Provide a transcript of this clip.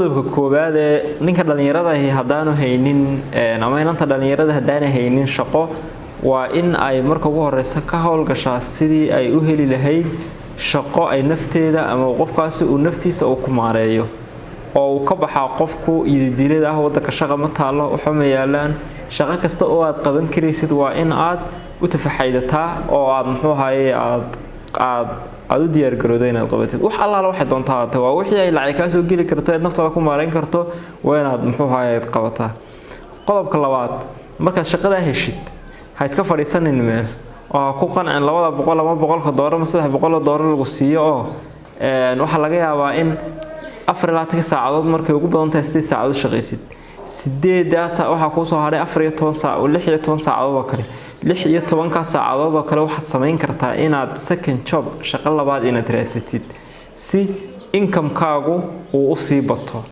Qodobka koowaad ee ninka dhallinyarada ahi haddaanu haynin ama inanta dhallinyarada haddaanay haynin shaqo, waa in ay marka ugu horeysa ka howlgashaa sidii ay u heli lahayd shaqo ay nafteeda ama qofkaasi uu naftiisa uu ku maareeyo, oo uu ka baxaa qofku yididilada ah wadanka shaqa ma taallo, waxba ma yaalaan. Shaqo kasta oo aad qaban karaysid waa in aad u tafaxaydataa oo aad, muxuu ahaye, aad u diyaargarowda inaad qabatid wax allaala waxay doontaa haatee. Waa wixii ay lacag kaa soo geli karto eed naftaada ku maareyn karto, waa inaad, muxuu ahaye, qabataa. Qodobka labaad, markaad shaqadaa heshid, ha iska fadhiisanin meel oo ha ku qancin 200 ama $100 ama $300 lagu siiyo, oo waxaa laga yaabaa in 24-ka saacadood markay ugu badan tahay 8 saacadood shaqaysid. Sideedaas waxaa kuusoo hadhay 14 saac, 16 saacadood oo kale. 16-ka saacadood oo kale waxaad samayn kartaa inaad second job, shaqo labaad, inaad raadsatid si income-kaagu uu usii bato.